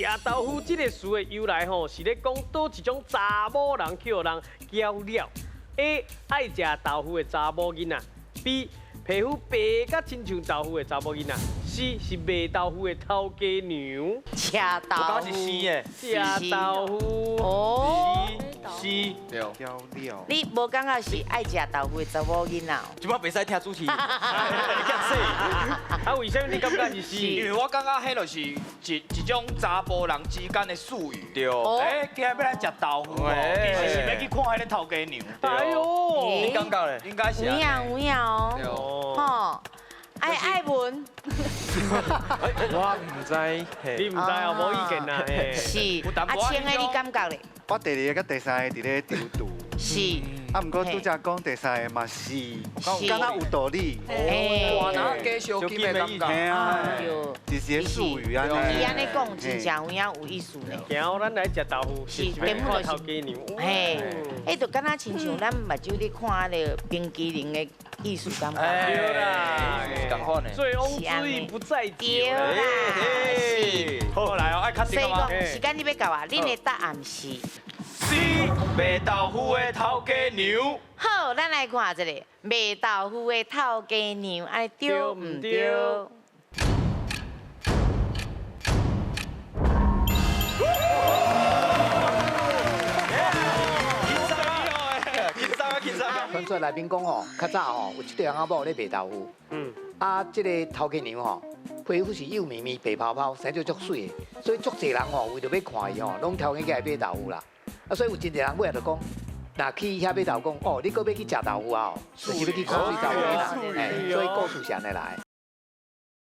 食豆腐這个詞的由來吼，是咧講佗一種查某人去予人攪了。A 愛食豆腐的查某囡仔，B 皮膚白甲親像豆腐的查某囡仔，C 是賣豆腐的頭家娘。食豆我感覺是 C 的。食豆腐。哦， C。對。調料。你無感覺是愛食豆腐的查某囡仔？這擺袂使聽主持。啊，為什麼你感覺是 C？因為我感覺彼就是一種查埔人之間的術語。對。欸，今日欲來食豆腐哦，其實是欲去看彼个頭家娘。哎喲，你感覺咧？應該是。有影有影哦。吼，愛愛文。我毋知。你毋知哦，無意見啦。是。啊，青的你感覺咧？我第二個佮第三个佇咧躊躇。啊，毋過拄才講第三个嘛是，敢若有道理。哇，那加燒金的感覺。嘿啊，就是個術語按呢。伊按呢講真正有影有意思呢。行，咱來食豆腐，是根本就是頭家娘。嘿，彼就敢若親像咱目睭咧看彼个冰淇淋的意思感覺。對啦，仝款的。醉翁之意不在酒。對啦，是。好來哦，愛較所以講，時間你欲到啊，恁的答案是 C 賣豆腐的頭家娘。好，咱來看這個賣豆腐的頭家娘，按呢對毋對？輕鬆啊，輕鬆啊。傳說內面講吼，較早吼有一對翁仔某咧賣豆腐。啊，這个頭家娘吼，皮膚是幼綿綿、白泡泡，生做足媠的，所以足濟人吼為著欲看伊吼，攏挑起來買豆腐啦。啊，所以有真濟人尾仔就講，若去遐買豆腐，講哦，你閣欲去食豆腐啊？就是欲去看媠查某囡仔，所以故事是按呢來。